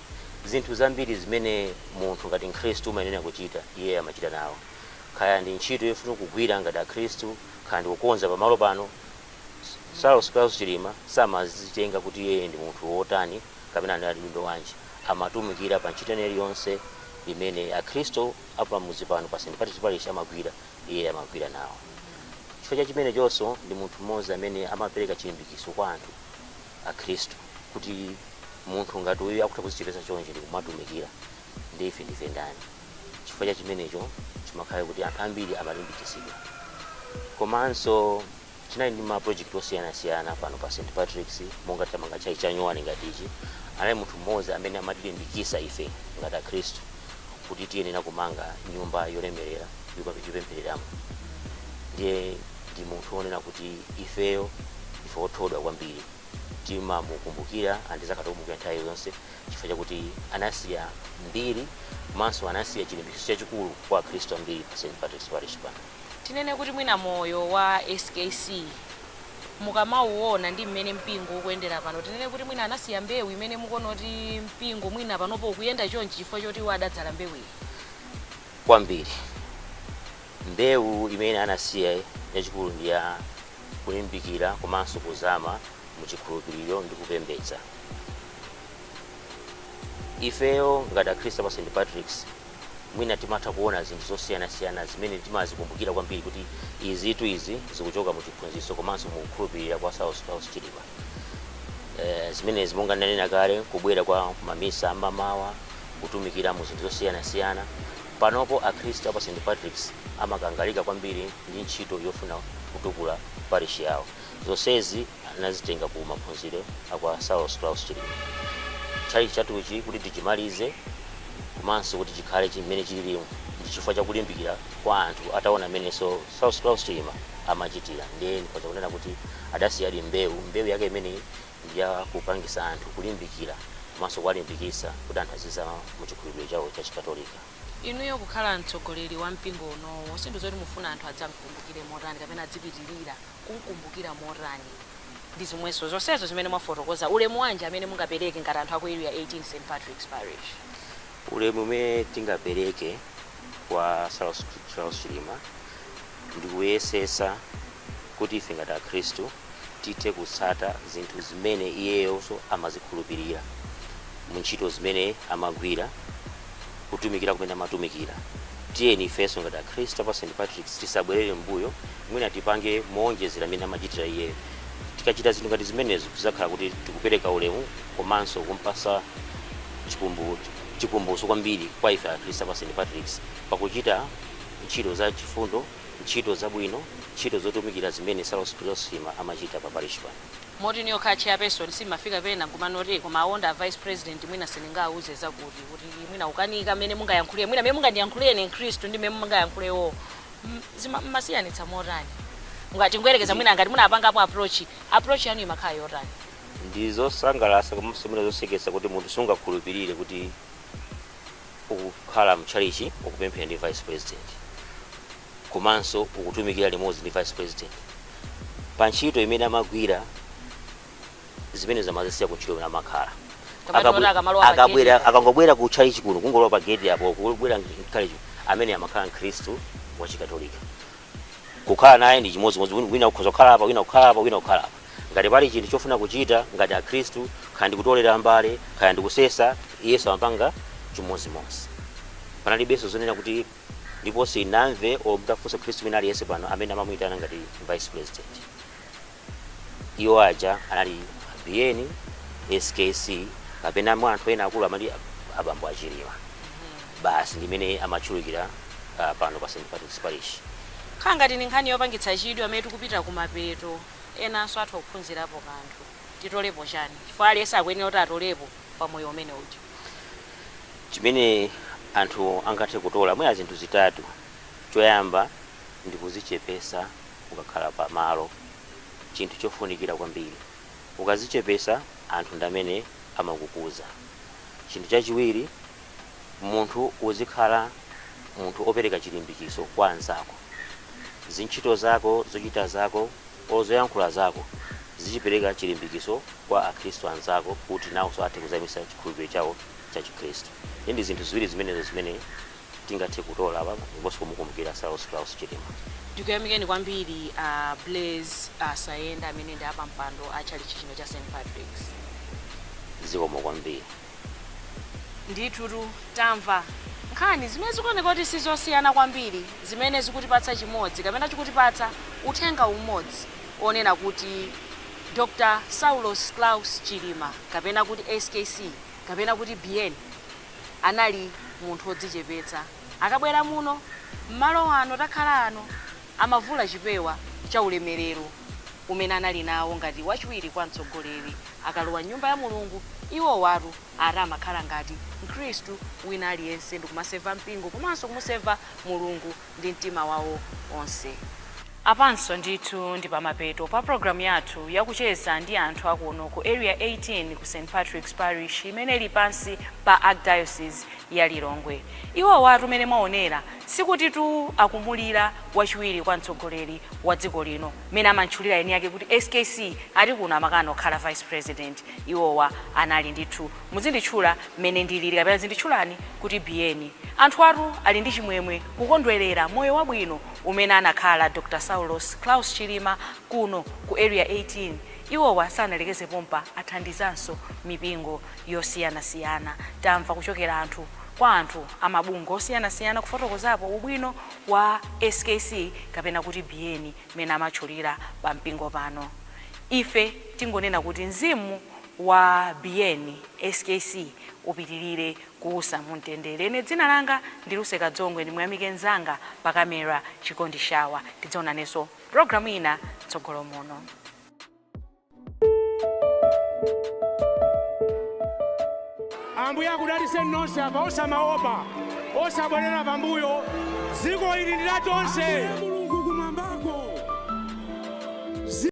Zinthu zambiri zimene munthu ngati Mkhristu umayenera kuchita, iye amachita nawo, kaya ndi ntchito yofuna kugwira ngati Akhristu, kaya ndi kukonza pamalo pano. Saulos Klaus Chilima samazitenga kuti iye ndi munthu wotani kapena ndi udindo wanji, amatumikira pa ntchito iliyonse imene Akhristu apamudzi pano pa St Patrick's Parish amagwira, iye amagwira nawo. Chifukwa cha chimene chonso, ndi munthu mmodzi amene amapereka chilimbikitso kwa anthu Akhristu kuti munthu ngati uyu akutha kuzichepesa chonje ndi kumatumikira, ndi ife ndife ndani? Chifukwa cha chimenecho chimakhala kuti anthu ambiri amalimbikitsidwa. Komanso tinali ndi ma project osiyanasiyana pano pa St Patrick's, monga tamanga chai cha nyuwani ngati ichi. Anali munthu mmodzi amene amatilimbikitsa ife ngati Akhristu kuti tiyenera kumanga nyumba yolemerera. yopemphereramo. Ndiye ndi munthu wonena kuti ifeyo ife othodwa kwambiri timamukumbukira, andizakatokumbukira nthawi zonse chifukwa chakuti anasiya mbiri komanso anasiya chilimbikitso chachikulu kwa akhristu ambiri pa St Patrick's Parish pano. Tinene kuti mwina moyo wa SKC mukamauona ndi mmene mpingo ukuyendera pano, tinene kuti mwina anasiya mbewu imene mukuona kuti mpingo mwina panopo ukuyenda chonchi chifukwa choti iwo adadzala mbewu iyi? Kwambiri. Mbewu imene anasiya yachikulu ndi ya kulimbikira komanso kuzama muchikhulupiriro ndi kupembedza. Ifeyo ngati akhristu pa St Patrick's mwina timatha kuona zinthu zosiyanasiyana zimene timazikumbukira kwambiri kuti izitu izi zikuchoka mu chiphunzitso komanso mu kukhulupirira kwa Saulos Klaus Chilima. Zimenezi monga ndanena kale, kubwera kwa mamisa amamawa, kutumikira mu zinthu zosiyanasiyana. Panopo akhristu apa St Patrick's amakangalika kwambiri ndi ntchito yofuna kutukula parish yawo. Zonsezi anazitenga ku maphunziro akwa Saulos Klaus Chilima. Tchalitchi chathuchi kuti tichimalize komanso kuti chikhale chimene chililimu ndi chifukwa chakulimbikira kwa anthu ataona amenenso Saulos Klaus Chilima amachitira. Ndiye ndikhoza kunena kuti adasiyadi mbewu. Mbewu yake imeneyi ndi yakupangisa anthu kulimbikira komanso kuwalimbikitsa kuti anthu azizama mu chikhulupiriro chawo cha Chikatolika. Inuyo kukhala mtsogoleri wa mpingo unowo, sinthu zoti mufuna anthu adzamkumbukire motani kapena adzipitirira kumkumbukira motani ndi zomweso zonsezo zimene mwafotokoza, ulemu wanji amene mungapereke ngati anthu aku Area 18 St Patrick's Parish? Ulemu umene tingapereke kwa Saulos Klaus Chilima ndi kuyesesa kuti ife ngati akhristu tithe kutsata zinthu zimene iyeyonso amazikhulupirira mu ntchito zimene amagwira, kutumikira kumene amatumikira. Tiyeni ifenso ngati akhristu apa St Patrick's tisabwerere mbuyo, mwina tipange moonjezera amene amachitira iyeyo. Tikachita zinthu ngati zimenezo, tizakhala kuti tikupereka ulemu komanso kumpasa chikumbutso kwambiri kwa ife akhristu apa St Patrick's pakuchita ntchito za chifundo, ntchito zabwino, ntchito zotumikira zimene Saulos Klaus Chilima amachita pa parish pano. Moti niyo kha chairperson simafika pena nkumanoti koma awonda vice president, mwina sindingawuze zakuti kuti mwina ukanika mmene mungayankhulire, mwina mmene mungandiyankhulire ine mkhristu ndi mmene mungayankhulewo mmasiyanitsa motani? Mungati ngoyerekeza mwina ngati munapangapo approach yanu imakhala yotani? Ndi zosangalatsa komanso mwina zoseketsa kuti munthu sungakhulupirire kuti ukukhala mtchalichi, ukupemphera ndi vice president komanso ukutumikira limodzi ndi vice president pa ntchito imene amagwira. Zimene zamazisiya ku ntchito imene amakhala. Kapena kuti akamalowa pa Akabwera, gate. Akangobwera ku tchalichi kuno, kungolowa pa gate apo, kubwera mtchalichi, amene amakhala mkhristu wachikatolika. Kukhala naye ndi chimodzimodzi, wina ukhoza kukhala apa, wina kukhala apa, wina kukhala apa. Ngati pali chinthu chofuna kuchita ngati akhristu, kaya ndikutolera mbale, kaya ndikusesa, iyeso amapanga chimodzimodzi. Panalibenso zonena kuti, ndipo sinamve or mutafunsa khristu wina aliyense pano amene amamuyitana ngati vice president. Iwo aja anali BN, SKC, kapena mwa anthu ena akulu amati abambo achilima basi, ndimene amatchulukira pano pa St Patrick's Parish. Khala ngati ni nkhani yopangitsa chidwi amene tikupita kumapeto, enanso atha kuphunzirapo kanthu. Titolepo chani? Chifukwa aliyense akuyenera kuti atolepo pa moyo umene uja. Chimene anthu angathe kutola mwina zinthu zitatu. Choyamba ndi kuzichepesa ukakhala pamalo, chinthu chofunikira kwambiri. Ukazichepesa, anthu ndi amene amakukuza. Chinthu chachiwiri, munthu uzikhala munthu opereka chilimbikiso kwa anzako. Zintchito zako, zochita zako, ozoyankhula zako zichipereka chilimbikiso kwa akhristu anzako kuti nawonso athe kuzamisa chikhulupiriro chawo cha chikhristu. Ndi zinthu ziwiri zimenezo zimene tingathe kutola apa ndiponso kumukumbukira Saulos Klaus Chilima. Ndikuyamikeni kwambiri Blaise Sayenda, amene ndi apampando a tchalichi chino cha St Patrick's. Zikomo kwambiri. Ndithutu tamva nkhani zimene zikuoneka kuti sizosiyana kwambiri, zimene zikutipatsa chimodzi kapena chikutipatsa uthenga umodzi onena kuti Dr Saulos Klaus Chilima, kapena kuti SKC, kapena kuti BN, anali munthu wodzichepetsa. Akabwera muno mmalo ano takhala ano, amavula chipewa cha ulemerero. Umene anali nawo ngati wachiwiri kwa mtsogoleri, akalowa nyumba ya Mulungu iwo watu ati amakhala ngati Mkhristu wina aliyense ndikumaseva mpingo komanso kumuseva Mulungu ndi mtima wawo onse. Apanso ndithu ndi pamapeto pa programu yathu yakucheza ndi anthu akuno ku Area 18 ku St Patrick's Parish, imene ili pansi pa Archdiocese ya Lilongwe. Iwo watu umene mwaonera, sikuti tu akumulira wachiwiri kwa mtsogoleri wa dziko lino mmene amantchulira eni yake kuti SKC, ati kuno amakana kukhala vice president. Iwowa anali ndithu muzinditchula mmene ndilili kapena zinditchulani kuti Biyeni. Anthu atu ali ndi chimwemwe kukondwerera moyo wabwino umene anakhala Dr Saulos Klaus Chilima kuno ku Area 18. Iwowa sanalekeze pompa, athandizanso mipingo yosiyanasiyana. Tamva kuchokera anthu kwa anthu amabungwe osiyanasiyana kufotokozapo ubwino wa SKC kapena kuti Biyeni mmene amatchulira pa mpingo pano. Ife tingonena kuti mzimu wa Biyeni SKC upitirire kuusa mumtendere. Ine dzina langa ndi Luseka Dzongwe, ndimuyamike mzanga pa kamera Chikondi Shawa. Tidzaonanenso programu ina tsogolo muno. Ambuye akudalitseni nonse apa. Osamaopa, osabwerera pambuyo, dziko ili ndi la tonse.